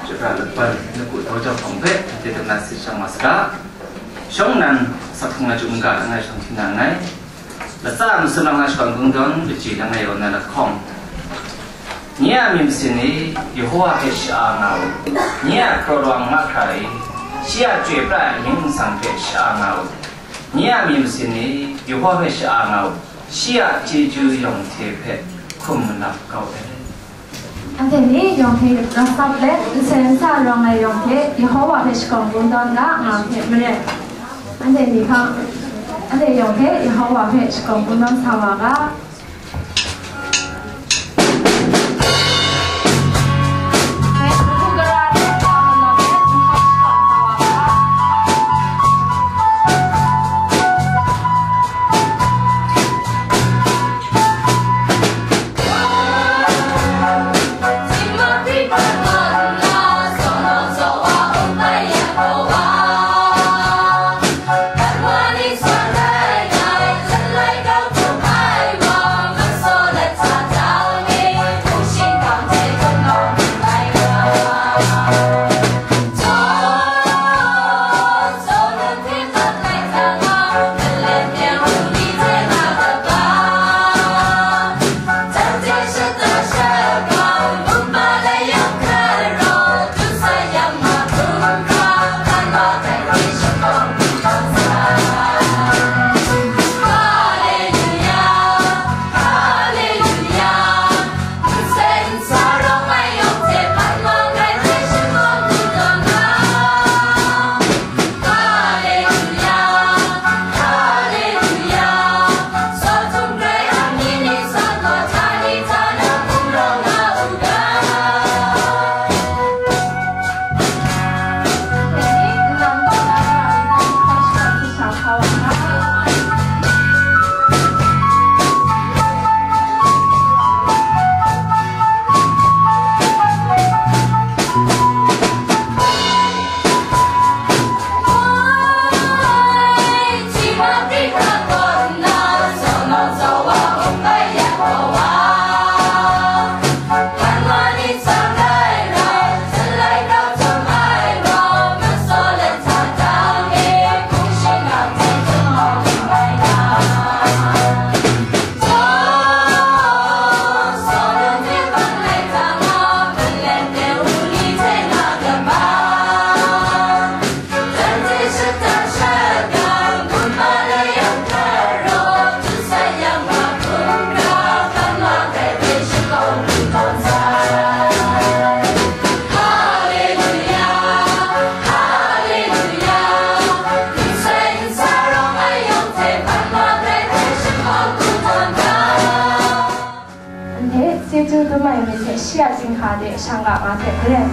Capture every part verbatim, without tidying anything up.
Chyum pra laban, lagu daw jahpawng hpe, anhte dum na sit shang wa saga. Shawng nnan, asak hkrung na chyum n ga langai shawng hti na nngai. Latsa masumlang na shakawn kungdawn, lachyi langai yaw na lahkawng. Nye a myit masin e, Yehowa hpe sha-a nga u. Nye a kraw lawang mahkra e, shi a chyoi pra ai amying nsang hpe sha-a nga u. Nye a myit masin e, Yehowa hpe sha-a nga u. Shi a chyeju yawng hte hpe hkum malap kau ai. Anhte ni yawng hte rau sap let, nsen nsa rawng ai yawng hte Yehowa hpe shakawn kungdawn ga, nga hpe maren. Anhte ni hpang, anhte yawng hte Yehowa hpe shakawn kungdawn sa wa ga. Anhte chyeju dum ai myit hte shi a chyinghka de shang ga nga hte maren.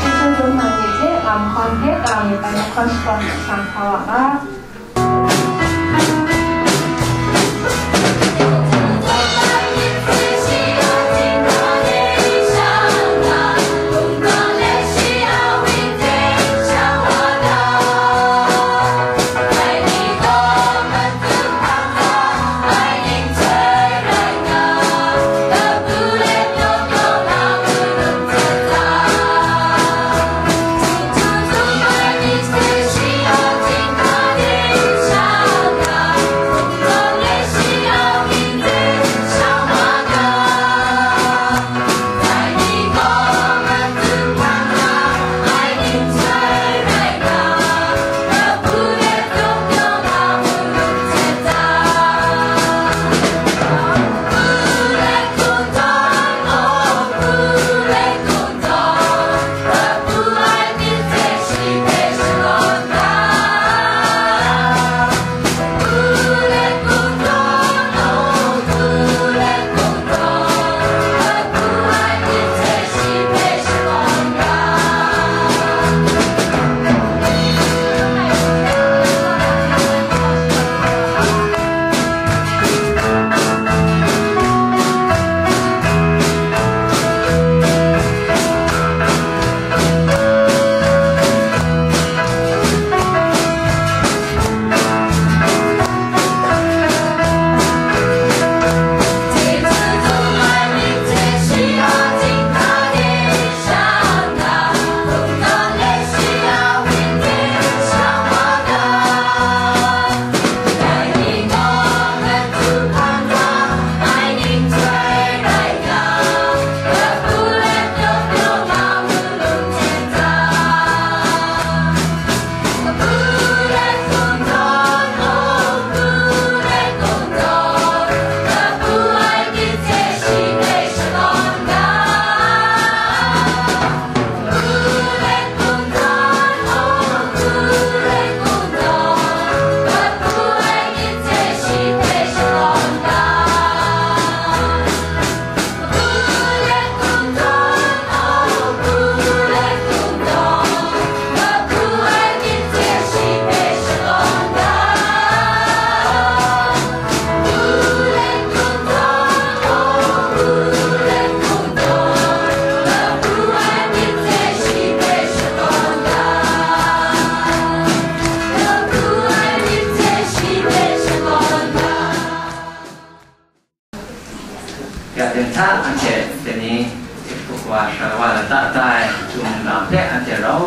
Chyeju dum ai myit hte ngam hkawm hte ka myit bai lahkawng shakawn shang sa wa nga.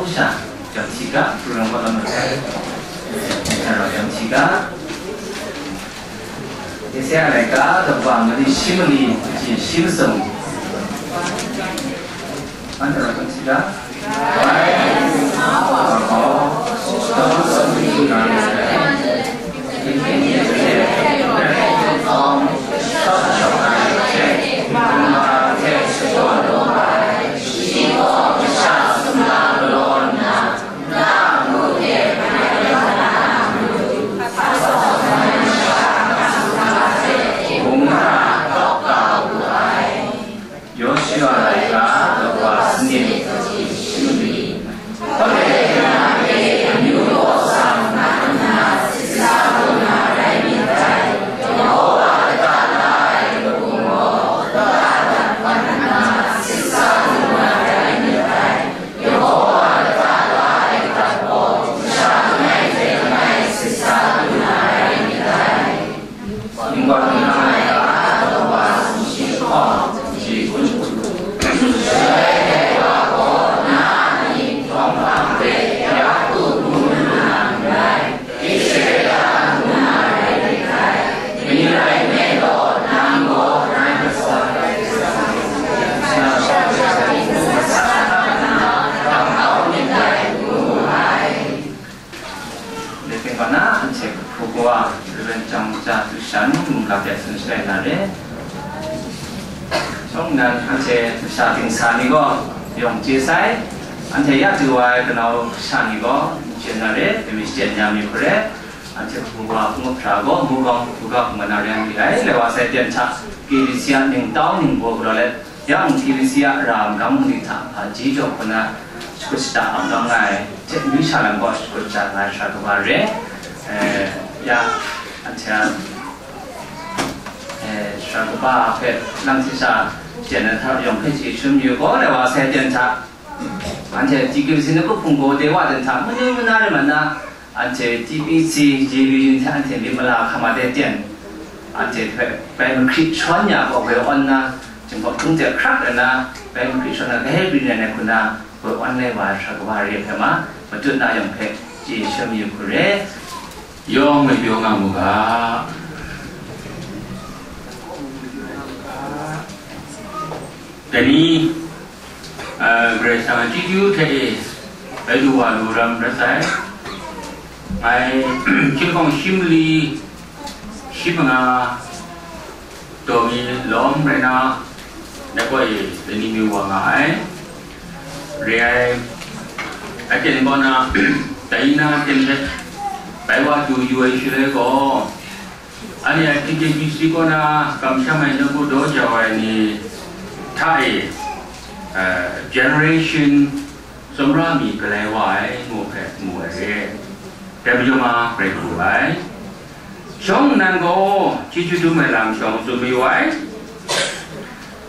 Sha, jam shiga, purang wa lam ai. Sha, jam shiga. Ese alai ka, tapa mali shimali, ji shimsung. Antara jam shiga. Yosua laika, Yosua sanit. Lepen kaw na, anhte hpu kawa, Reverend Chang Cha Tu Shan, mungga hpe tsun sharai na re. Shawng nnan, anhte masha dingsa ni gaw, yawng chye sai, anhte ya du ai kanau sha ni gaw, n chye na re, dai mi shachyen ya mi hkru re, anhte hpu kawa hpung hpra gaw, mungga hpung ga hpung na re yang mi ai, lai wa sai ten hta, K B C a ningtau ningbaw galaw let, Yang T V C a ra magam ni hta hpaji jaw hku na shakut shada ap nga ai hte, amyu sha lam gaw shakut ja nga ai sara kaba re. Eh, ya, anhte a, eh, sara kaba hpe lang hte sha, jen na hta yawng hpe chye shun yu gaw, dai wa sai ten hta, anhte T K B C na kup hpung gaw de wa ten hta, manu mana re mana, Anhte T P C, J B U hte anhte myit mala hkam a de ten, anhte hpe bai mahkrit shawn ya gaw woi awn na, Jinghpaw Htung hte hkrak ai na, bai mahkrit shawn na, kahpe byin ai hku na, woi awn lai wa ai sara kaba re hpe ma, matut na yawng hpe chye sham yu hku re. Yawng mayu nga mu ga. Dai ni, eh, Karai Kasang a chyeju hte e, bai du wa lu ram rai sai. Ngai, hkying hkawng shi mali, shi manga, daw mi lawm rai na, dai gaw e, dai ni mi wa nga ai. Re ai, aten gaw na, dai na aten hpe, bai wa du yu ai shaloi gaw, Anhte a T K B C kaw na kamsham ai nawku daw jau ai ni hta e, eh, generation tsawmra mi galai wa ai ngu hpe mu ai re. Dai majaw ma, Karai hku ai. Shawng nnan gaw chyeju dum ai lam shawng tsun mayu ai.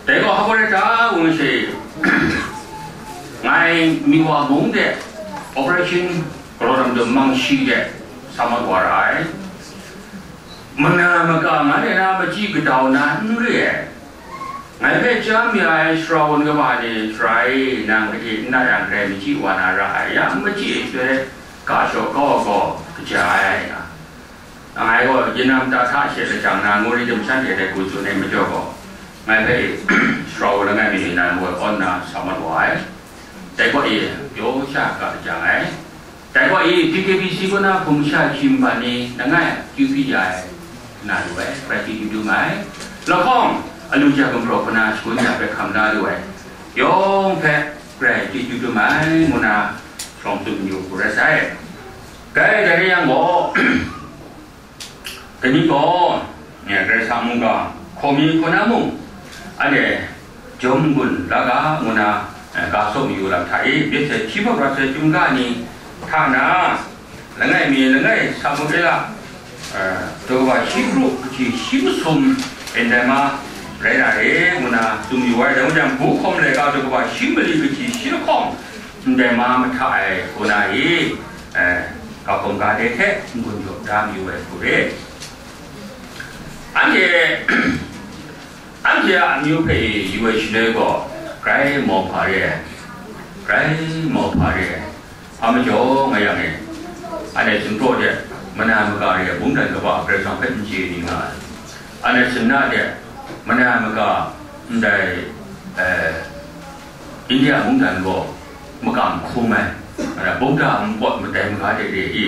Dai gaw hpa rai ta, wun she, ngai mi wa mung de operation galaw dam dum mang shi de sa mat wa ra ai. Mana maka nga de na machyi kadau na n re ai. Ngai hpe chyam ya ai sara wun kaba ni, sara e, nang gade n na yang, grai machyi wa na ra ai yang, machyi ai shaloi, ga shaw kau ai gaw, kaja ai nga. Ngai gaw, yin na mata hta she lajang na, nguri dum shan hte dai hku tsun ai majaw gaw, ngai hpe sara wun langai mi nan woi awn na sa mat wa ai. Dai gaw e, pyaw sha ga lajang ai. Dai gaw e, T K B C kaw na hpung sha hkying ban ni langai akyu hpyi ya ai, na lu ai, Karai chyeju dum ai. Lahkawng, alu ja gumhpraw hku na shagun ya hpe hkam la lu ai, yawng hpe Karai chyeju dum ai, ngu na shawng tsun yu hku rai sai. Dai, dai rai yang gaw, Dai ni gaw, eh, Karai Kasang mungga hkaw mi hkaw na mung, anhte jawm n-gun la ga, ngu na, eh, ga saw mayu lam hta e, myit hte hpyi hpawt wa sai chyum ga ni hta na, langai mi langai Samuela, eh, daw kaba shi kru kaji shi masum ndai ma rai na re, ngu na tsun mayu ai. Dai majaw, bu hkawm laika daw kaba shi mali kaji shi lahkawng, ndai ma mahta ai hku na i, eh, ga hkawm ga de hte n-gun jaw da mayu ai hku re. Anhte, anhte a amyu hpe yu ai shaloi gaw, grai mauhpa re ai, grai mauhpa re ai. A majaw nga yang e, anhte sumpraw de, mana maka re ai mungdan kaba Karai Kasang hpe n chye ni nga ai. Anhte sinna de, mana maka ndai, eh, India mungdan gaw makam hkung ai, mana Buddha npawt madai maga de re i.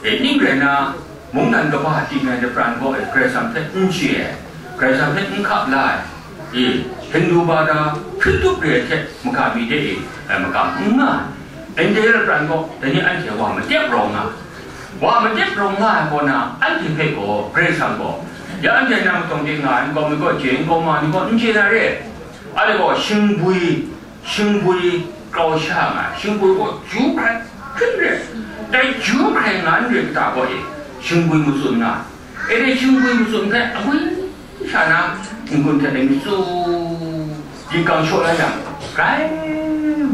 E, ning rai na, mungdan kaba ting ai lapran gaw e Karai Kasang hpe n chye ai, Karai Kasang hpe n hkap la ai, i, Hindu bada hprit tup re ai hte maka mi de e, e, makam n nga ai. India lapran gaw dai ni anhte wa matep rawng nga ai. Wa matep rawng nga ai kaw na, anhte hpe gaw Karai Kasang gaw, ya anhte nang matawng de nga ai nkau mi kaw chye, nkau ma ni kaw n chye na re. Anhte gaw shingbwi, shingbwi grau sha nga ai, shingbwi gaw ju hkrai hkring re, dai ju hkrai nga n re kata gaw e, shingbwi matsun nga ai. E dai shingbwi matsun hpe agwi sha na, n-gun hte dai mi tsu, gingang shaw la yang, grai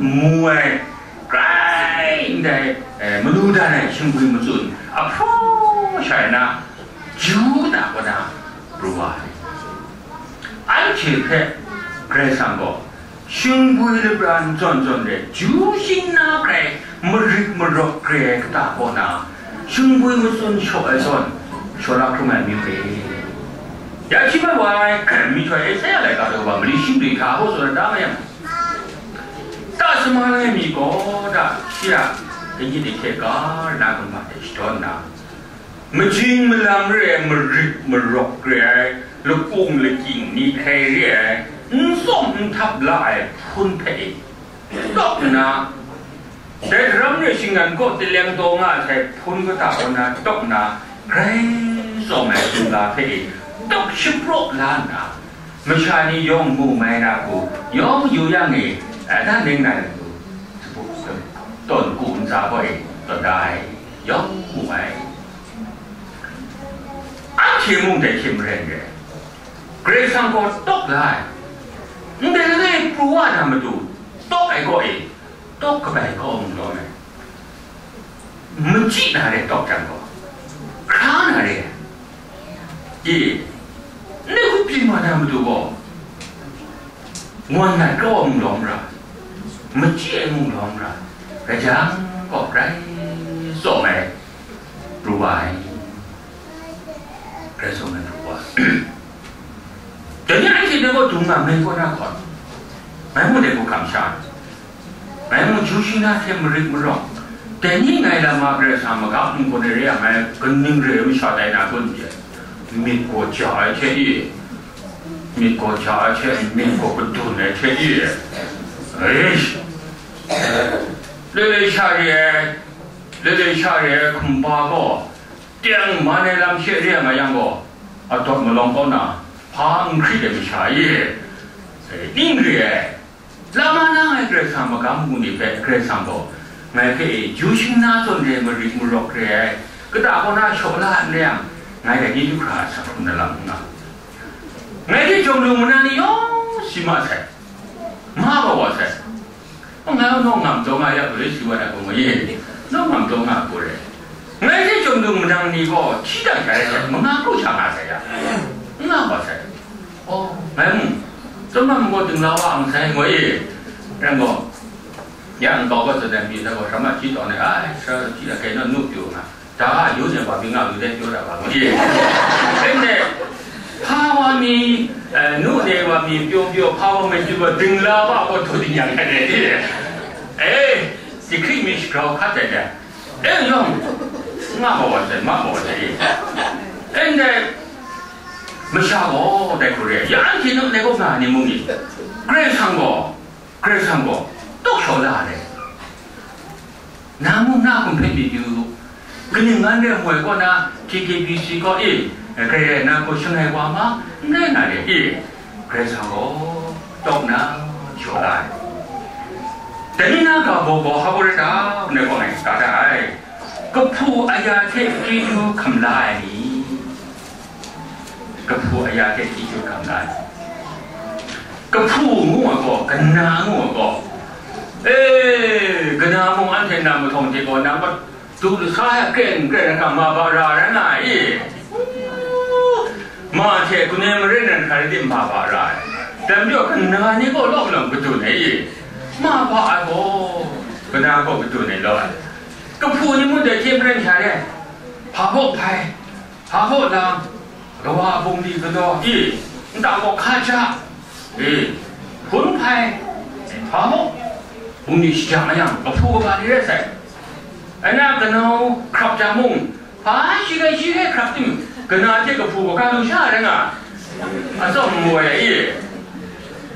mu ai, grai ndai, eh, manu dan ai shingbwi matsun ahpraw sha ai na, ju na kaw na pru wa ai. Anhte hpe Karai Kasang gaw, shingbwi lapran zawn zawn re, ju shing na hkrai marit marawk re ai kata kaw na, shingbwi matsun shaw ai zawn, shaw la hkrum ai mi hpe. Ya shi bai wa ai, myihtoi Esaia laika daw ba mali shi mali hta hpaw tsun na da ma yang, ta sama ai mi gaw da, shi a kanyit ahkye ga na kumba hte shadawn nna, majing malam re ai, marit marawk re ai, lakung lakying ni hkrai re ai, n tsawm n htap la ai hpun hpe e, tawk nna, dai daram re shinggan kaw taleng taw nga ai hpun kata kaw na tawk nna, grai tsawm ai hpun ga hpe e, tawk shapraw la nna, masha ni yawng mu mai na hku, yawng yu yang e, a, dan ning na hku, tawn ku ntsa gaw e, tawn da ai, yawng mu ai. Anhte mung dai hte maren re, Karai Kasang gaw tawk la ai. Ndai langai pru wa na matu, tawk ai gaw e, tawk kabai kau mung lawm ai. Machyi na re tawk jang gaw, hkra na re, e, ndai hku pyi ma na matu gaw, ngawn lat kau mung lawm ra, machyi ai mung lawm ra, rai jang gaw, grai tsawm ai, pru wa ai. Grai tsawm ai pru wa ai. Dai ni anhte dai gaw dung nga, ngai kaw na hkawn, ngai mung dai hku kamsham, ngai mung ju shi na hte marit marawng, dai ni ngai lama Karai Kasang magam n-gun ai re yang, ngai kaning re ai masha tai na kun hte, myit gaw ja ai hte e, myit gaw ja ai hte, myit gaw kadun ai hte e, eish, loi loi sha re ai, loi loi sha re ai hkumba gaw, teng man ai lam she re ai nga yang gaw, adawt malawng kau na, hpa n hkrit ai masha e, e, ning re ai. Lama na ngai Karai Kasang magam mung ni hpe Karai Kasang gaw, ngai hpe e, ju shing na zawn re ai, marit marawk re ai, kata kaw na shaw la n re yang, ngai dai ni du hkra a sa hkrum na lam n nga. Ngai hte jawm lu muna ni yawng si ma sai, ma kau wa sai. Ngai naw ngam taw nga ya gaw, si wa na gaw ngai ye, naw ngam taw nga gaw re. Ngai hte jawm lu madang ni gaw, hti da sha ya, manga kru sha nga sai ya, n nga wa sai. Oh, ngai mung, chyawm na mung gaw dingla wa ang sai, ngai ye. Rai gaw, ya nkau gaw zadan mi da gaw, hkra ma hti taw na, ai, sara hti da kai naw nu pyu nga. Da, yu ne wa mi nga lu de pyaw da ba ngu ye. Rai ne, hpa wa mi, eh, nu ne wa mi pyaw pyaw, hpa wa mi pyaw pyaw, dingla wa gaw daw ding yang ai ne. Eh, si hkri mi shagrau hkat ai ne. Eh, yawng, nga ma wa sai, ma ma wa sai. Eh, ndai, masha gaw dai hku re, ya anhte nu ne gaw nga ni mung ni. Karai Kasang gaw, Karai Kasang gaw, tawk shaw la ai. Na mung na hkum hpe myit yu u. Kaning ngan re ai kaw na, T K B C kaw e, grai rai na hku shangai wa ma, n rai na re e, Karai Kasang gaw tawk na shaw la ai. Dai ni na ga baw gaw hpa gaw rai ta, ngai gaw ngai ga da ai. Kahpu aya hte chyeju hkam la ai ni. Kahpu aya hte chyeju hkam la ai. Kahpu ngu ai gaw, kana ngu ai gaw, e, kana mung anhte na mahtawng hte gaw, nang gaw du lasa ai kren kren ai hkang ma ba ra rai nga ai i? Ma hte gunoi maren nan hkra rai tim ma ba ra ai. Dai majaw, kana ni gaw lawm lawm kadun ai i? Ma ba ai gaw, kana gaw kadun ai law ai. Kahpu ni mung dai hte maren sha re, hpa hpaw hpai, hpa hpaw lang, kawa a bungli galaw, i, nta gaw hka ja, i, hpun hpai, hpa hpaw, bungli shajang a yang, kahpu kaba ni rai sai. Ai na kanau hkrap jang mung, hpa shi rai shi rai hkrap tim, kana hte kahpu kaga lu sha rai nga, atsawm n woi, i.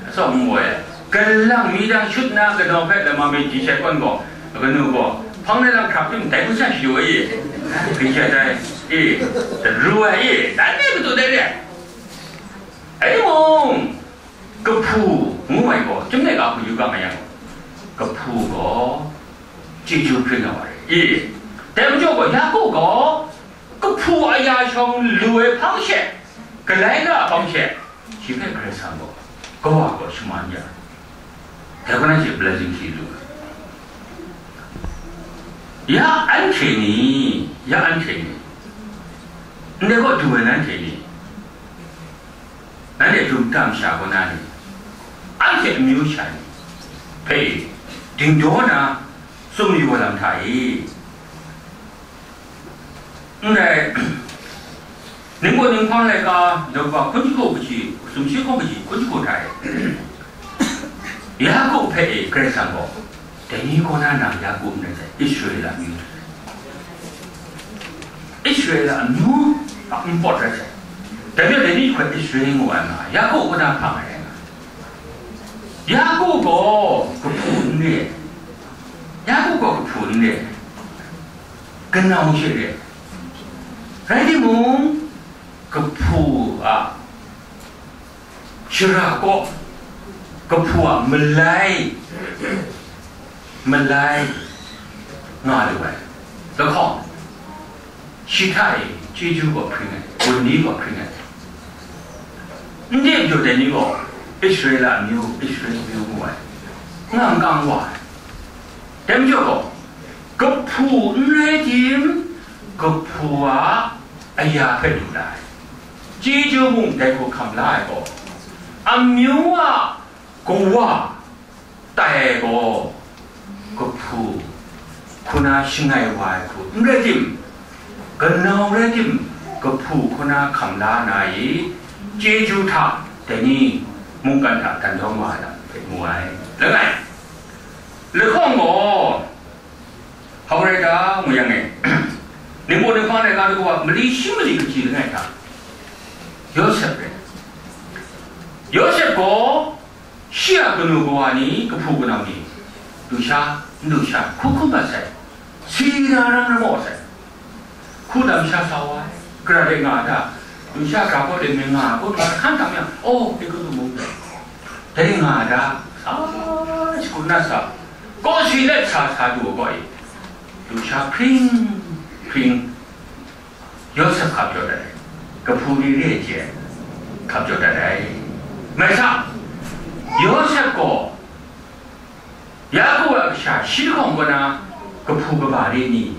Atsawm n woi ai. Galang mi dang shut na kanau hpe lama mi ji shai kawn gaw, kanu gaw, hpang lai lam hkrap tim dai hku sha shadu ai i, gri shai dai i, daru ai i, dan mi matu dai re ai. Dai timung, kahpu ngu ai gaw, chyum de ga hku yu ga ma yang, kahpu gaw chyeju hpring na wa re i. Dai majaw gaw, Yaku gaw kahpu a ya shawng lu ai hpang she, galai ga hpang she, shi hpe Karai Kasang gaw, kawa gaw shaman ya, dai kaw na she blessing shi lu ai. Ya anhte ni, ya anhte ni, ndai kaw du ai nanhte ni, nanhte dum tam sha kaw na ni, anhte amyu sha ni hpe dingdaw na tsun yu wa lam hta i? Ndai, ningkaw ninghpang laika, Nau hkun jahku kaji, sumshi hkawng kaji, hkun jahku hta e, Yaku hpe e Karai Kasang gaw, dai ni kaw na nang Yaku n rai sai, Israela amyu rai sai. Israela amyu a npawt rai sai. Dai majaw dai ni hpe Israel ngu ai ma, Yaku kaw na hpang ai rai nga. Yaku gaw kahpu n re, Yaku gaw kahpu n re, kanau she re. Rai timung, kahpu a shara kaw, kahpu a malai, malai nga lu ai lahkawng, shi hta e chyeju gaw hpring ai, wunli gaw hpring ai. Ndai majaw dai ni gaw Israela amyu, Israel amyu ngu ai, nga n kang wa ai. Dai majaw gaw, kahpu n rai tim, kahpu a aya hpe lu la ai. Chyeju mung dai hku hkam la ai gaw, amyu a kawa tai ai gaw, kahpu hku na shangai wa ai hku n rai tim, kanau rai tim, kahpu hku na hkam la na i, chyeju hta dai ni mungkan hta dan dawng wa ai lam hpe mu ai. Langai, lahkawng gaw, hpa rai ta ngu yang e, ningbaw ninghpang laika daw wa mali shi mali kaji langai hta, Yawsep rai. Yawsep gaw, shi a kanu kawa ni, kahpu kanau ni, lusha, n lusha, hkrum hkrum mat sai, si na ram ram maw sai, hku dam sha sa wa ai, gara de nga a ta, lusha ga kaw de me nga, kaw nga hkan tam yang, oh, Egutu mung de, dai nga a ta, sa, shagu na sa, kaw si let sa sa du ai kaw e, lusha hpring hpring, Yawsep hkap jaw dat ai, kahpu ni re ai hte hkap jaw dat ai. Mai sa, Yawsep gaw Yaku a kasha shi lahkawng kaw na kahpu kaba re ni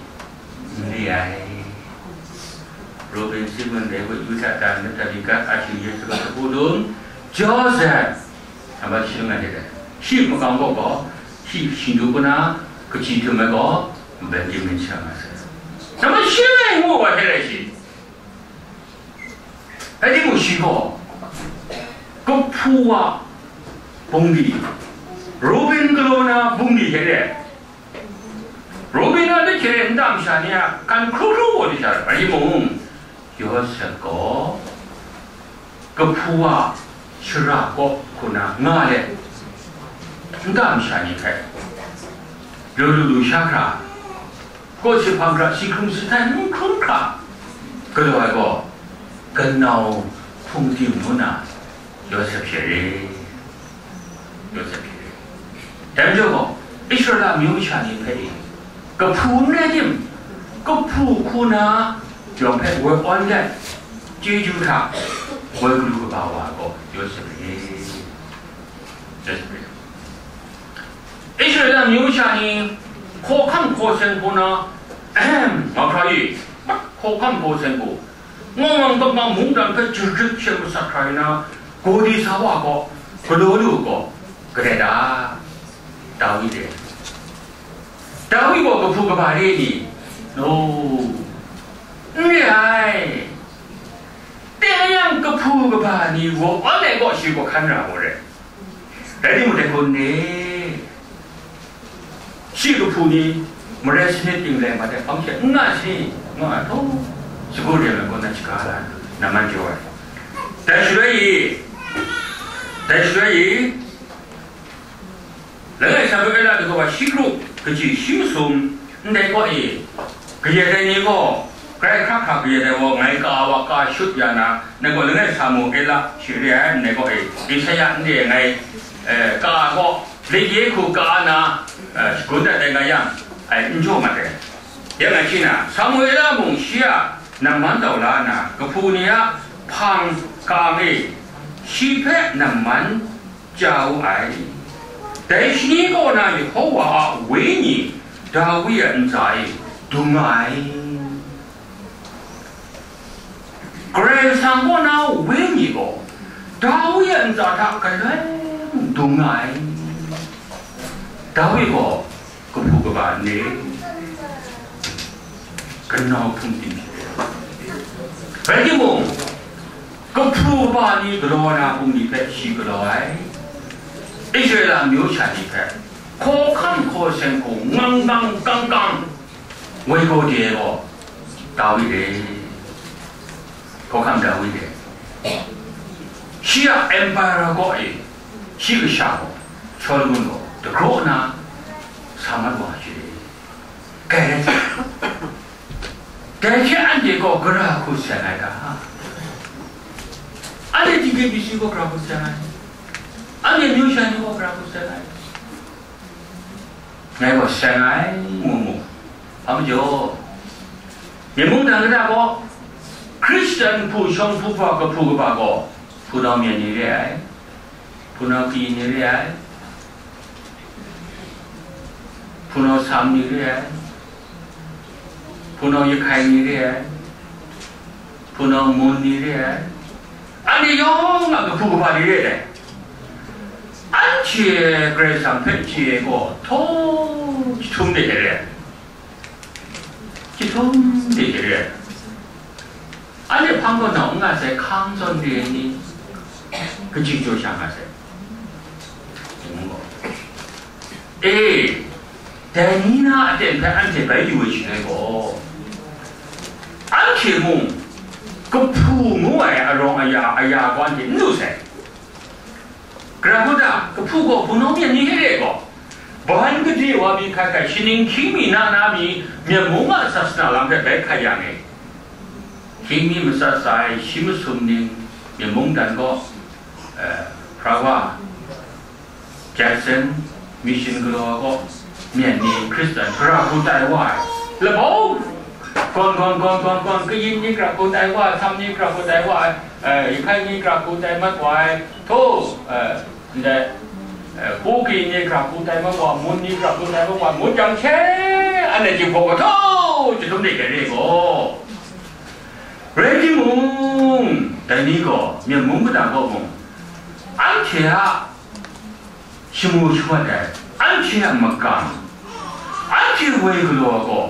n re ai. Ruben, Simun, Lewi, Yuda, Dan, Naphtali, Gad, Asher, Yisakar, Zebulun, Josep, nambat shi langai hte dai. Shi makam kaw gaw, shi shingdu kaw na kaji htum ai gaw, Benjamin sha nga sai. Nambat shi langai ngu wa hte rai shi. Rai timung, shi gaw kahpu a bungli, Ruben galaw na bungli hte re, Ruben a nat hte re nta masha ni a kan hkru hkru wa lu sha, rai timung, Yawsep gaw kahpu a shara kaw hku na nga let, nta masha ni hpe lu lu lu sha hkra, kaw si hpang hkra, si hkrung si htai n hkrung hkra galaw ai gaw, kanau hpung tim ngu na, Yawsep she re, Yawsep she re. Dai majaw gaw, Israela amyu masha ni hpe e, kahpu n rai tim, kahpu hku na yawng hpe woi awn let, chyeju hta woi galu kaba wa ai gaw, Yawsep re, Yawsep re. Israela amyu masha ni hkawhkam hkaw seng hku na, ahem, mahkra e, hkawhkam hkaw seng hku, ngawng mang mungdan hpe jahkrit she masat hkra i na, gaw di sa wa gaw, galaw lu gaw, kadai ta? Dawi re. Dawi gaw kahpu kaba re ni? No, n re ai. Teng yang kahpu kaba ni raw awn ai kaw shi gaw hkan ra gaw re. Rai timung, dai gaw n re. Shi kahpu ni marai sanit ting lai mat ai hpang she n nga shi, nga ai htaw, sagu rem ai kaw na shaga la, na man jaw ai. Dai shaloi i, dai shaloi i, langai Samuela daw wa shi kru kaji shi masum ndai kaw e, kayat ai ni gaw, grai hkra hkra kayat ai gaw, ngai ka wa ka shut ya na, ngai gaw langai Samuela shi re ai, ndai kaw e, Isaya n re ai, ngai, eh, ka gaw, Lit ye hku ka na, eh, shagun dat ai nga yang, ai n jaw mat ai. Ya ngai shi na, Samuela mung shi a nang man tau la na, kahpu ni a hpang ka-ang e, shi hpe nang man ja wu ai. Dai shani kaw na Yehova a Wenyi Dawi a ntsa e dung nga ai. Karai Kasang kaw na Wenyi gaw Dawi a ntsa hta galoi mung dung nga ai. Dawi gaw kahpu kaba n re, kanau hpung ting hte. Rai timung, kahpu kaba ni galaw na hpung ni hpe shi galaw ai. Israela amyu sha ni hpe hkawhkam hkaw seng hku ngang ngang kang kang woi gaw de ai gaw Dawi re. Hkawhkam Dawi re. Shi a empire kaw e, shi kasha gaw, Solomon gaw, dagraw nna sa mat wa ai shi re. Dai rai hte, dai hte anhte gaw gara hku seng ai ta? Anhte T K B C gaw gara hku seng ai? Anhte amyu sha ni gaw gara hku seng ai? Ngai gaw seng ai, mu mu. Hpa majaw, myen mungdan kata gaw, Hkristan hpu shawng hpu hpa kahpu kaba gaw, hpunau myen ni re ai, hpunau kayin ni re ai, hpunau sam ni re ai, hpunau yahkai ni re ai, hpunau mun ni re ai, anhte yawng a kahpu kaba ni re ai. Anhte Karai Kasang hpe chye ai gaw, htaw jahtum de hte re ai. Jahtum de hte re ai. Anhte hpang gaw nau n nga sai, hkang zawn re ai ni, kaji jaw sha nga sai. E, dai ni na aten hpe anhte bai yu ai shaloi gaw, anhte mung kahpu ngu ai arawng aya, aya gaw anhte n lu sai. Gara hku ta, kahpu gaw hpunau myen ni hte re gaw, ban gade wa mi hkai hkai, shaning hkying mi na na mi, myen mung a sasana lam hpe bai hkai yang e, hkying mi matsat sa ai shi masum ning, myen mungdan gaw, eh, hpra wa, Jackson, mission galaw ai gaw, myen ni Hkristan gara hku tai wa ai. Labau! Gawn, gawn, gawn, gawn, gawn, kayin ni gara hku tai wa ai, sam ni gara hku tai wa ai, eh, yahkai ni gara hku tai mat wa ai, htaw, eh, ndai, eh, hku kayin ni gara hku tai mat wa, mun ni gara hku tai mat wa, ngut yang she, anhte jinghpaw gaw htaw jahtum de hte re gaw. Rai timung, dai ni gaw, myen mung mada gaw mung, anhte a shamu shamat ai, anhte a magam, anhte woi galaw ai gaw,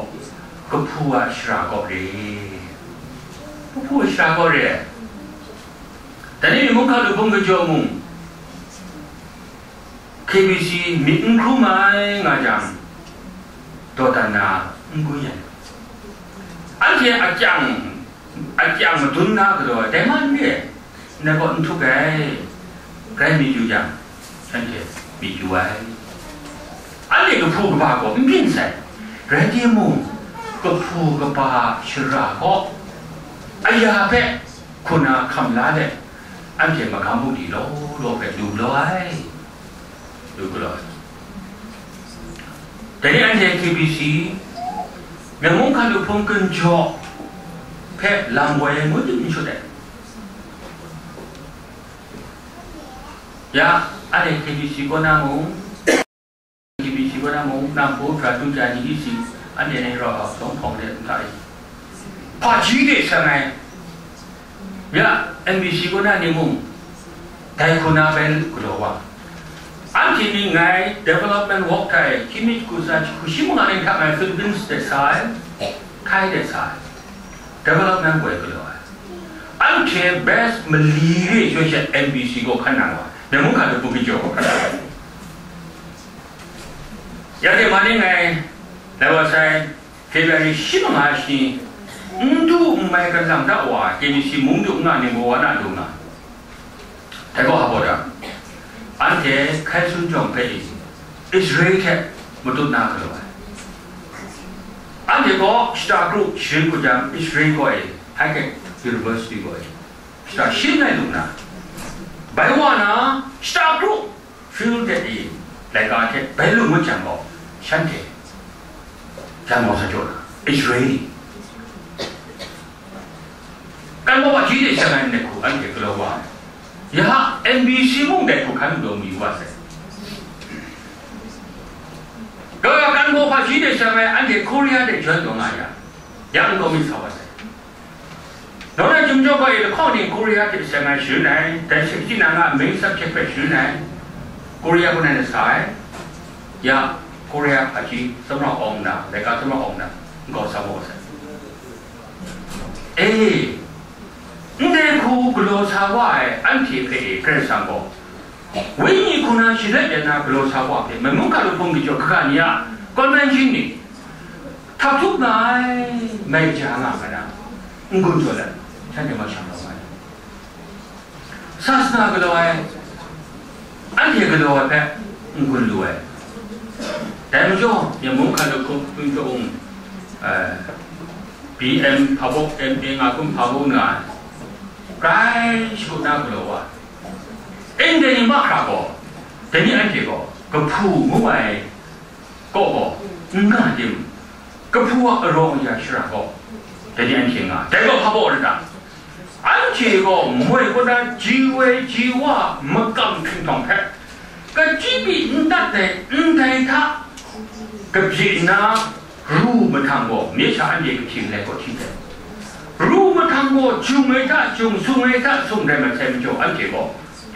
kahpu a shara kaw re. Kahpu a shara kaw re. Dai ni mung hkalu hpung kajaw mung, K B C myit n hkrum ai nga jang, dawdan na n gun ai. Anhte akyang, akyang madun na galaw ai, dai man re, ndai gaw n htuk ai, rai myit yu jang, shanhte myit yu ai. Anhte kahpu kaba gaw n byin sai, rai timung, kahpu kaba shara gaw, aya hpe hkuna hkam la let, anhte magam bungli law law hpe lu galaw ai. Lu galaw ai. Dai ni anhte K B C, myen mung hkalu hpung kajaw hpe lam woi ai ngut n shut ai. Ya, anhte K B C kaw na mung, K B C kaw na mung, nang hpaw hkra du ja ni di si, anhte ni rau hkawng hpawng de n ta i? Hpaji de seng ai. Ya, N B C kaw na ni mung, dai hku na bai galaw wa. Anhte ni ngai development work hta e hkying mi jahku tsa jahku shi manga ning hta ngai Philippines de sa ai, Thai de sa ai, development work galaw ai. Anhte best mali re shoi sha N B C gaw hkan nang wa, Myen mung hkan lupung kyaw gaw hkan nang wa. Ya de ma ni ngai, lai wa sai, February shi manga shi ni, n du n mai kalang da wa, K B C mung du n nga ni gaw wa na du nga. Dai gaw hpa baw da, anhte hkai sun jawng hpe Israel hte matut na galaw ai. Anhte gaw shata kru sharin hku jang, Israel kaw e, High University kaw e, shata sharin ai lu na, bai wa na, shata kru field de e, laika hte bai lu ngut jang gaw, shanhte jan mau sa jaw na, Israel ni, kan baw hpaji de seng ai ndai hku anhte galaw wa ai. Ya, N B C mung ndai hku hkan galaw mayu wa sai. Gaga kan baw hpaji de seng ai anhte Korea de jan taw nga ya, ya n galaw mi sa wa sai. Nawng na chyum jaw gaw e lahkawng ni Korea hte seng ai sharin ai, dai she kaji na nga main subject hpe sharin ai, Korea kaw na sa ai. Ya, Korea hpaji tsawmra awng na, laika tsawmra awng na, n kau sa maw sai. E, ndai hku galaw sa wa ai anhte hpe e Karai Kasang gaw, wenyi hku na shalet ya na galaw sa wa hpe, Myen mung hkan lupung kyaw kaga ni a convention ni, htak htup nga ai, mai ja nga nga na, n-gun jaw let, shanhte ma shang rawng ai. Sasana galaw ai, anhte galaw ai hpe n-gun lu ai. Dai majaw, Myen mung hkan lupung kyaw, eh, B M hpa baw, M A nga hkum hpa baw nga ai, grai shakut na galaw wa. Ndai ni mahkra gaw, dai ni anhte gaw, kahpu ngu ai kaw gaw n nga tim, kahpu a arawng ya shara gaw, dai ni anhte nga. Dai gaw hpa baw rai ta? Anhte gaw moi kaw na ji woi ji wa makam hkringhtawng hpe, kachyi pyi n dat ai ndai hta kabye nna, ru mahtang gaw, mye sha anhte kahkying lai kaw hti ai. Ru mahtang gaw, jung ai hta jung, sung ai hta sung rai mat sai majaw, anhte gaw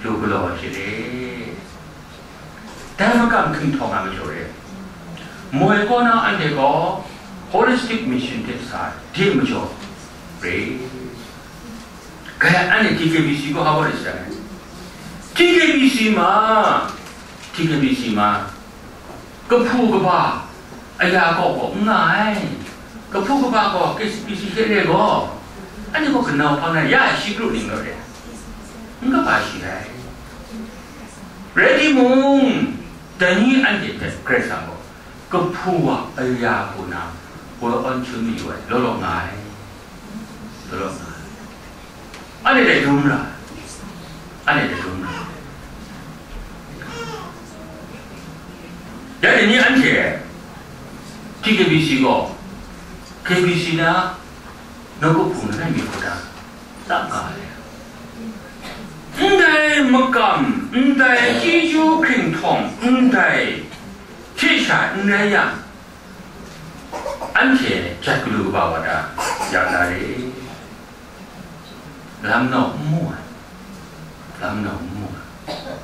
lu galaw ai hte re. Dai makam hkringhtawng a majaw re. Moi kaw na anhte gaw holistic mission hte sa de majaw re. Gaya anhte T K B C gaw hpa baw rai sa ai. T K B C ma, T K B C ma, kahpu kaba aya kaw kaw n nga ai. Kahpu kaba gaw K B C hte re gaw, anhte gaw kanau hpang na ya shi kru ning rawt re, n kaba shi ai. Rai timung, dai ni anhte hpe Karai Kasang gaw kahpu a aya hku na, woi awn hkyun mayu ai, law law nga ai, law law nga ai. Anhte dai dum ra, anhte dai dum ra. Ya dai ni anhte T K B C gaw, K B C na, nawku hpung langai mi hku na, lap nga ai. Ndai makam, ndai chyeju hkringhtawng, ndai hte sha n rai yang, anhte jat galu kaba wa ta, ya na re? Lam nau n mu ai, lam nau n mu ai.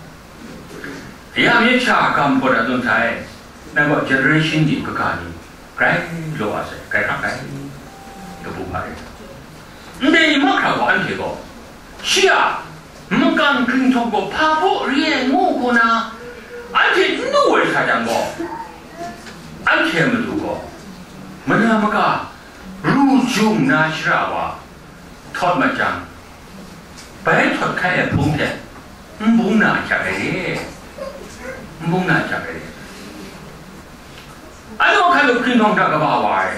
Ya, myit sha gam hpawt a tsun sai, nang gaw generation ni kaga ni, grai law a sai, grai hkrak ai, kabu hpa rai. Ndai ni mahkra gaw anhte gaw, shi a makam hkringhtawng gaw hpa baw re ai ngu hku na, anhte n lu ai sa jang gaw, anhte a matu gaw, manya maka, ru jung na shara wa, htawt mat jang, bai htawt hkai ai hpung hte n bung na ahkyak ai re, n bung na ahkyak ai re. Anhte hkalup hkinghtawng hta kaba wa ai,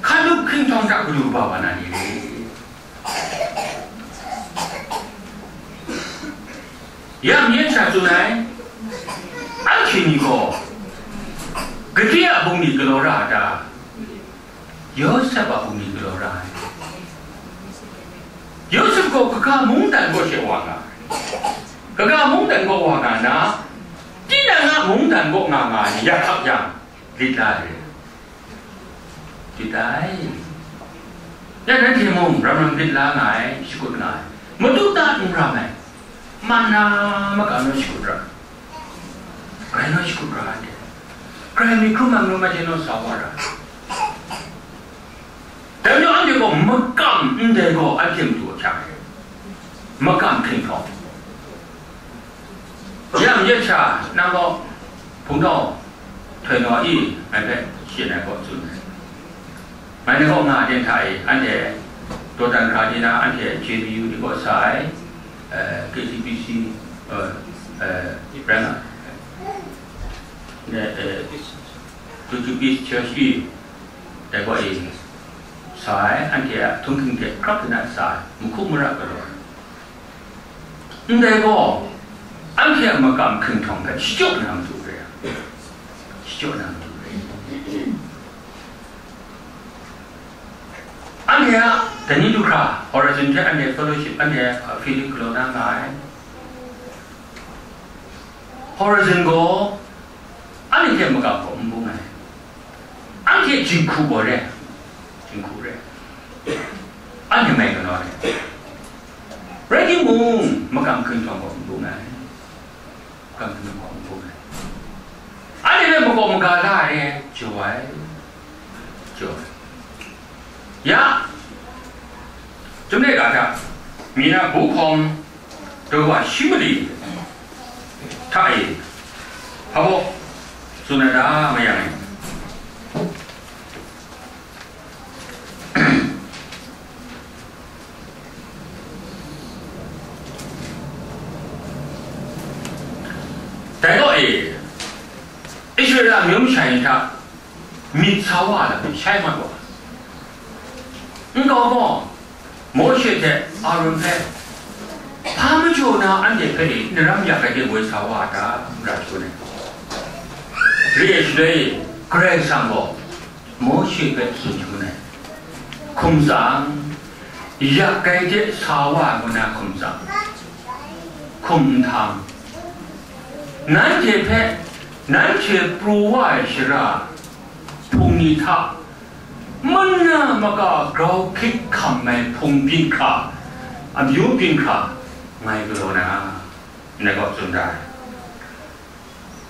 hkalup hkinghtawng hta galu kaba wa na ni re? Ya myit sha tsun ai, anhte ni gaw gade a bungli galaw ra a ta? Yawsep a bungli galaw ra ai. Yawsep gaw kaga mungdan kaw she wa nga ai. Kaga mungdan kaw wa nga na, tinang a mungdan kaw nga nga ai ni ya hkap yang, lit la ai. Lit ai. Ya nanhte mung ram ram lit la nga ai, shakut nga ai. Madu ta n ram ai. Man na maka naw shakut ra. Grai naw shakut ra anhte. Grai mi hkrum ai majaw naw sa wa ra. Dai majaw anhte gaw makam ndai gaw anhte matu ahkyak ai. Makam hkinghkawng. Yang yet sha, nang gaw, hpung gaw, htoi naw i, ngai hpe shyin ai gaw tsun ai. Ngai ni gaw nga den hta e, anhte dawdan hkra ni na, anhte J B U ni gaw sa ai, eh, K T P C, eh, eh, rai nga, ne, eh, Portuguese Church i, dai gaw e, sa ai, anhte a htunghking hte hkrap hkrit na sa ai, mahku mara galaw ai. Ndai gaw, anhte a makam hkinghkawng hpe shachyaw na matu re ai. Shachyaw na matu re ai. Anhte a, dai ni du hkra, Horizon hte anhte fellowship, anhte, uh, Philip galaw na nga ai. Horizon gaw, anhte hte makam gaw n bung ai. Anhte jinghku gaw re, jinghku re. Anhte mai galaw re. Rai timung, makam hkinghkawng gaw n bung ai. Makam hkinghkawng gaw n bung ai. Anhte hpe makawp maga la ai, jaw ai, jaw ai. Ya, Chyum de ga hta, mi na bu hkawm, daw wa shi mali hta e, hpa baw tsun ai ta mayang e. Dai gaw e, Israela amyu masha ni hta myit sa wa ai lam ni shai mat wa. Nkau gaw, Mawshe hte Aron hpe, hpa majaw na anhte hpe e, naram yak ai de woi sa wa a ta? N ra shaloi, re ai shaloi, Karai Kasang gaw Mawshe hpe tsun shangun ai. Hkum tsang, yak ai de sa wa ai ngu na hkum tsang, hkum nhtang, nanhte hpe, nanhte pru wa ai shara, hpung ni hta, mana maka grau hkrit hkam ai hpung byin hkra, amyu byin hkra, ngai galaw na, ndai gaw tsun da ai.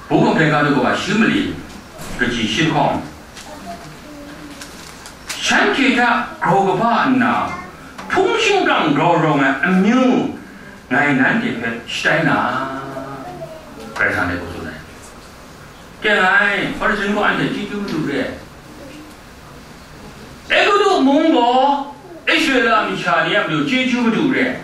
Bu hkawm hpe ga du ga wa shi mali, kaji shi lahkawng, shanhte hta grau kaba nna, hpung shingkang grau rawng ai amyu, ngai nanhte hpe shatai na, Karai Kasang dai gaw tsun ai. Teng ai, Hparishe ni gaw anhte chyeju madu re ai. Egutu mung gaw Israela masha ni a matu chyeju madu re ai.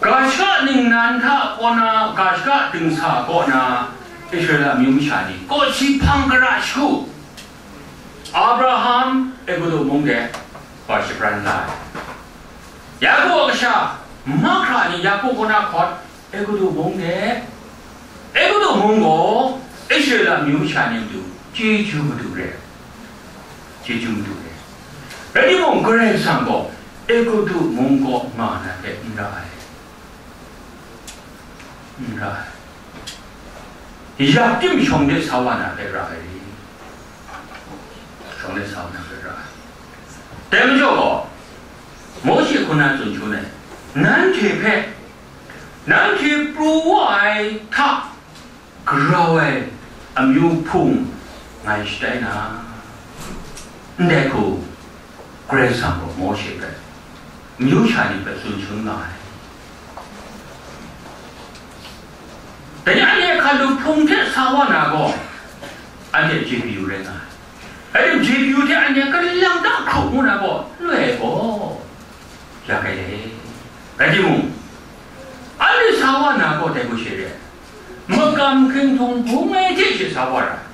Ga shaka ningnan hta kaw na, ga shaka dingsa kaw na, Israela amyu masha ni kawsi hpang kara shagu, Abraham Egutu mung de wa shapran la ai. Yaku a kasha mahkra ni Yaku kaw na hkawt, Egutu mung de, Egutu mung gaw Israela amyu masha ni matu chyeju madu re, chyeju madu re. Rai timung, Karai Kasang gaw Egutu mung kaw nga na hpe n ra ai, n ra ai. Yak tim shawng de sa wa na hpe ra ai, shawng de sa wa na hpe ra ai. Dai majaw gaw, Mawshe hku na tsun shangun ai, nanhte hpe, nanhte pru wa ai hta grau ai amyu hpung ngai shatai na, ndai hku Karai Kasang gaw Mawshe hpe, amyu sha ni hpe tsun shangun nga ai. Dai ni anhte hkalup hpung hte sa wa na gaw, anhte J B U rai nga ai. Rai tim, J B U hte anhte kalang ta hkrup ngu na gaw, loi ai gaw, ya kai le. Rai timung, anhte sa wa na gaw, dai hku she re ai. Makam hkinghtung bung ai hte she sa wa ra ai.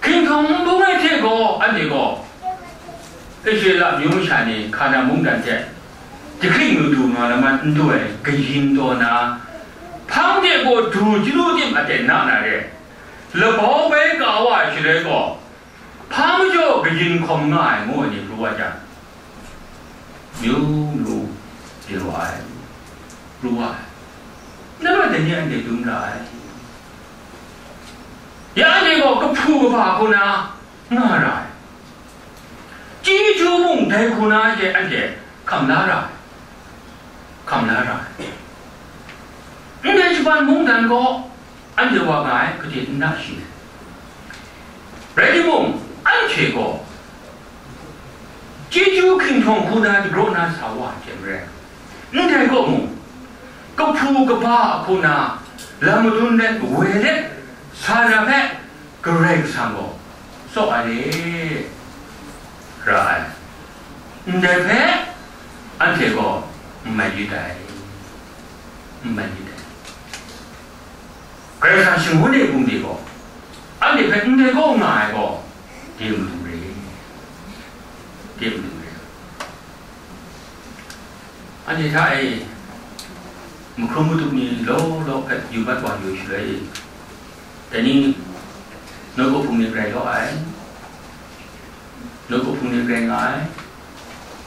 Hkinghtung n bung ai hte gaw, anhte gaw Israela amyu masha ni Hkana mungdan hte jahkring lu du nga laman n du ai kayin taw na, hpang de gaw du chyalu tim aten na na re, labau bai ka wa ai shaloi gaw, hpa majaw kayin hkawm nga ai ngu ai ni pru wa jang, myu myu yu wa ai, pru wa ai. Nang a dai ni anhte dum ra ai. Ya anhte gaw kahpu kaba hku na nga ra ai. Chyeju mung dai hku na she anhte hkam la ra ai. Hkam la ra ai. Ndai Shaban mungdan gaw anhte wa nga ai, gade n na shi? Rai timung, anhte gaw chyeju hkinhtawng hku na dagraw na sa wa hte maren, ndai kaw mung, kahpu kaba hku na lam madun let woi let sa na hpe, Karai Kasang gaw tsaw ai re, ra ai. Ndai hpe anhte gaw n mai lit ai, n mai lit ai. Karai Kasang shangun e bungli gaw, anhte hpe ndai gaw nga ai gaw, de matu re, de matu re. Anhte hta e, mahkrum matuk ni law law hpe yu mat wa yu shaloi, dai ni, nawku hpung ni grai law ai, nawku hpung ni grai nga ai,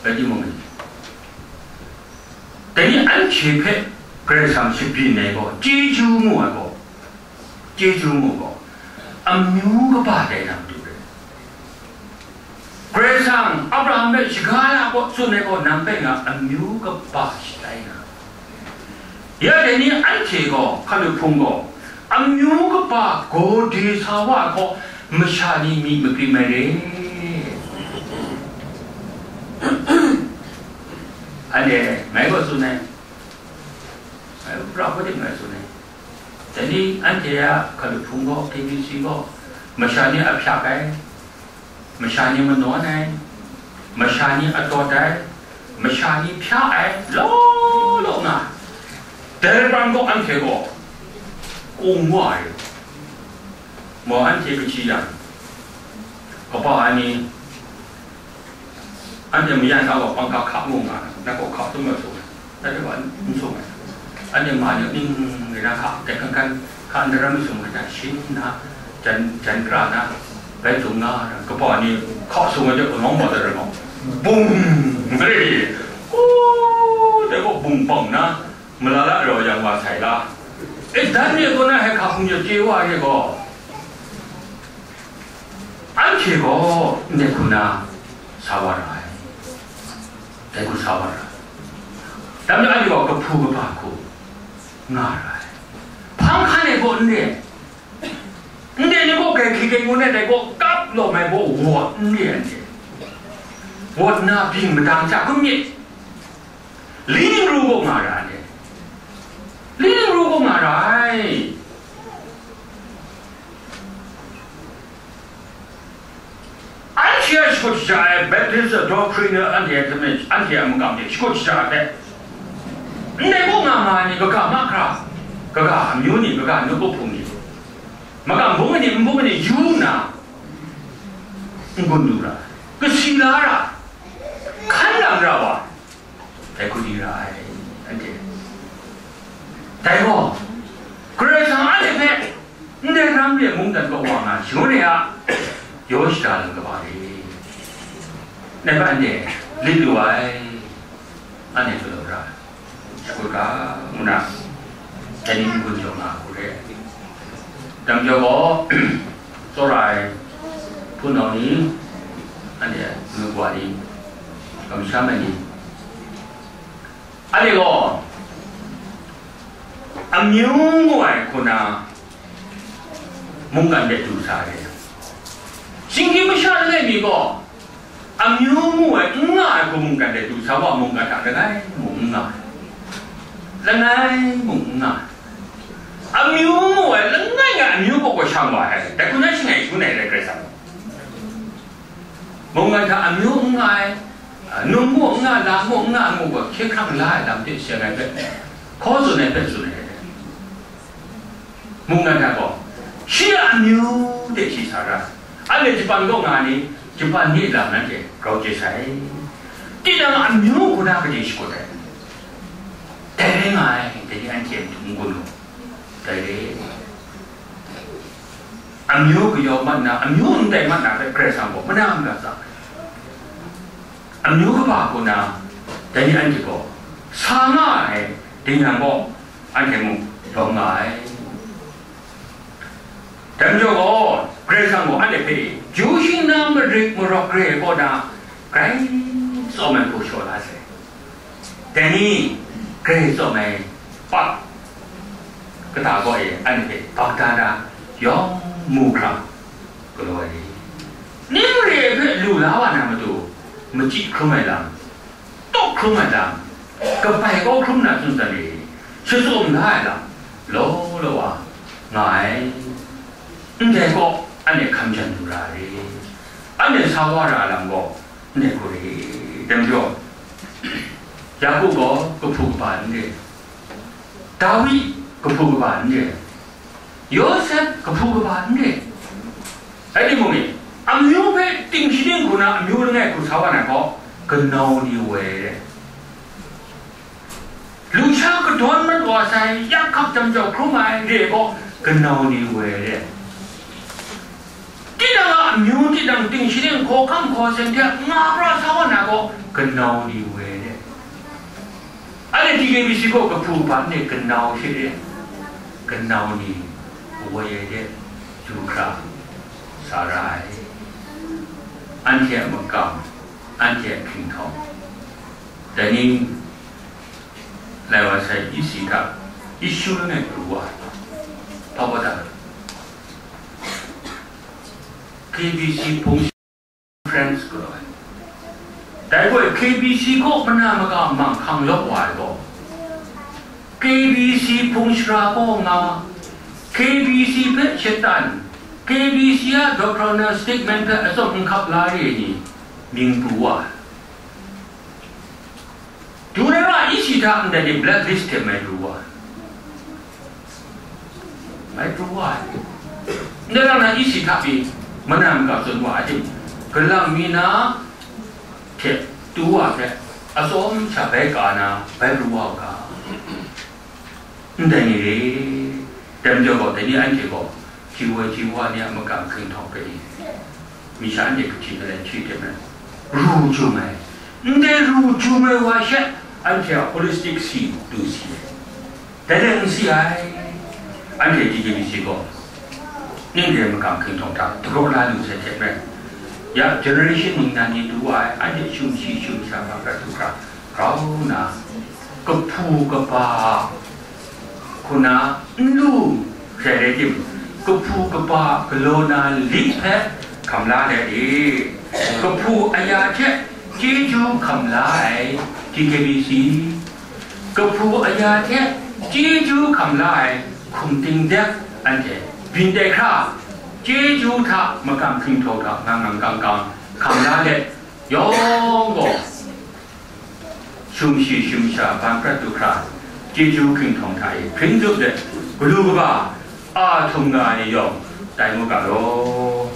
rai timung, dai ni anhte hpe Karai Kasang shabyin ai gaw, chyeju mu ai gaw, chyeju mu gaw, amyu kaba dai na matu re. Karai Kasang Abraham hpe shaga ya gaw tsun ai gaw, nang hpe nga amyu kaba shatai na. Ya dai ni anhte gaw, hkalup hpung gaw, amyu kaba gade sa wa ai hkaw, masha ni myi magrim ai re. Anhte ngai gaw tsun ai, ngai pra hpawt de ngai tsun ai. Dai ni anhte a hkalup hpung gaw, K B C gaw, masha ni a hpyak ai, masha ni manawn ai, masha ni atawt ai, masha ni hpya ai, law law nga ai. Dai rai gaw, anhte gaw kung wa ai. Maw, anhte kaji yang, kaba ai ni, anhte mayan kau wa pangka hka mu nga, na gaw hka tum ai sung ai, na de wa n sung ai. Anhte ma ni ning rai na hka, dai hkan hkan, hka ndaram sung ai, shin na, jan, jan kra na, bai tung nga, kaba ni hka sung ai de, kanau ma de rai gaw, bung, re, o, dai gaw bung bang na, malala rau yang wa sai la. E, dan ni gaw na hkai hka hkum ya chye wa ai gaw, anhte gaw ndai hku na sa wa ra ai. Dai hku sa wa ra ai. Dai majaw anhte gaw kahpu kaba hku nga ra ai. Hpang hkan ai gaw n re. Ndai ni gaw grai hkrit grai ngun ai dai gaw kap lawm ai gaw wawt n re anhte. Wawt na byin madang hta kun myit. Li ning ru gaw nga ra ai. Li ning ru gaw nga ra ai. Anhte a shakut shaja ai Baptist doctrine anhte a hte, anhte a makam hte shakut shaja ai hpe, ndai gaw nga nga ai ni kaga mahkra, kaga amyu ni, kaga nawku hpung ni, makam bung ai ni, n bung ai ni yu nna, n-gun lu ra, kasi la ra, hkan lang ra wa, dai hku di ra ai, anhte. Dai gaw, Karai Kasang anhte hpe ndai ram re mungdan kaw wa nga shangun e a, yaw shada lam kaba re. Ngai hpe anhte lit lu ai, anhte galaw ra ai, shakut ga, ngu na, dai ni n-gun jaw nga hku re. Dai majaw gaw, tsawra ai hpunau ni, anhte a ngu wa ni, kamsham ai ni, anhte gaw amyu ngu ai hku na mungkan de du sa ai. Shinggyim masha langai mi gaw, amyu ngu ai n nga ai hku mungkan de du sa wa, mungkan hta langai mung n nga ai. Langai mung n nga ai. Amyu ngu ai langai ngai amyu kaw gaw shang wa ai. Dai hku na shangai shangun ai rai Karai Kasang. Mungkan hta amyu n nga ai, a, num mu n nga, lam mu n nga, ngu gaw hkye hkrang la ai lam hte seng ai hpe, hkaw tsun ai hpe tsun ai. Mungkan hta gaw, shi a amyu de shi sa ra, anhte Japan kaw nga ni, Japan ni lam nanhte grau chye sai. Tinang amyu hku na kaji shakut ai? Dai rai nga ai, dai ni anhte matu n gun lu. Dai re. Amyu kayau mat na, amyu ndai mat na hpe Karai Kasang gaw mana mara tsa ai. Amyu kaba hku na, dai ni anhte gaw sa nga ai, dai yang gaw anhte mung lawm nga ai. Dai majaw gaw, Karai Kasang gaw anhte hpe, ju shing na marit marawk re ai kaw na, grai tsawm ai hku shaw la sai. Dai ni, grai tsawm ai pa, Kata kaw e anhte hpe bak da na yawng mu hkra galaw ai ni, ning re ai hpe lu la wa na matu, machyi hkrum ai lam, tawk hkrum ai lam, kabai kau hkrum na tsun dan e, shatsawm la ai lam, law law wa nga ai. Ndai kaw, anhte hkam jan lu ra ai. Anhte sa wa ra ai lam gaw, ndai hku re, dai majaw, Yaku gaw kahpu kaba n re, Dawi kahpu kaba n re, Yawsep kahpu kaba n re. Rai timung e, amyu hpe ting shaning hku na amyu langai hku sa wa na gaw, kanau ni woi re. Lusha kadawn mat wa sai, yak hkap jam jau hkrum ai re gaw, kanau ni woi re. Tinang a amyu, tinang ting shaning, hkawhkam hkawseng hte nga pra sa wa na gaw, kanau ni woi re. Anhte T K B C gaw kahpu kaba n re, kanau she re, kanau ni woi ai de, du hkra sa ra ai. Anhte a makam, anhte a hkinghtawng, dai ni lai wa sai isi hta, issue langai pru wa ai. Hpa wa ta? K B C hpung conference galaw ai. Dai gaw K B C kaw mana maka mang hkang yawp wa ai gaw, K B C hpung shara kaw nga, K B C hpe shatan, K B C a doctrinal statement hpe atsawm n hkap la re ai ni mying pru wa ai. Du na ra isi hta ndai ni blacklist hte mai pru wa ai. Mai pru wa ai. Ndai lam na isi hta pyi mana maka tsun wa ai tim, galang mi na hte tu wa hpe atsawm sha bai ka na bai pru wa u ga. Ndai ni re, dai majaw gaw, dai ni anhte gaw, ji woi ji wa ni a makam hkinghtawng hpe ni, masha anhte kahti malai hti hte maren, ru jum ai, ndai ru jum ai wa she, anhte a holistic si du si ai. Dai rai n si ai. Anhte T K B C gaw, ning re makam hkinghtawng hta dagraw la lu sai hte maren, ya generation ning nan ni du wa ai, anhte shum shi shum sha hpa prat du hkra, grau nna, kahpu kaba hku na n lu sai rai tim, kahpu kaba galaw na lit hpe hkam la let e. Kahpu aya hte chyeju hkam la ai T K B C, kahpu aya hte chyeju hkam la ai hkum ting dep anhte byin tai hkra, chyeju hta makam hkinghtawng hta ngang ngang kang kang hkam la let, yawng gaw, shum shi shum sha ban prat du hkra, chyeju hkinghtawng hta e hpring tsup let, galu kaba a htum nga ai ni yawng tai mu ga law.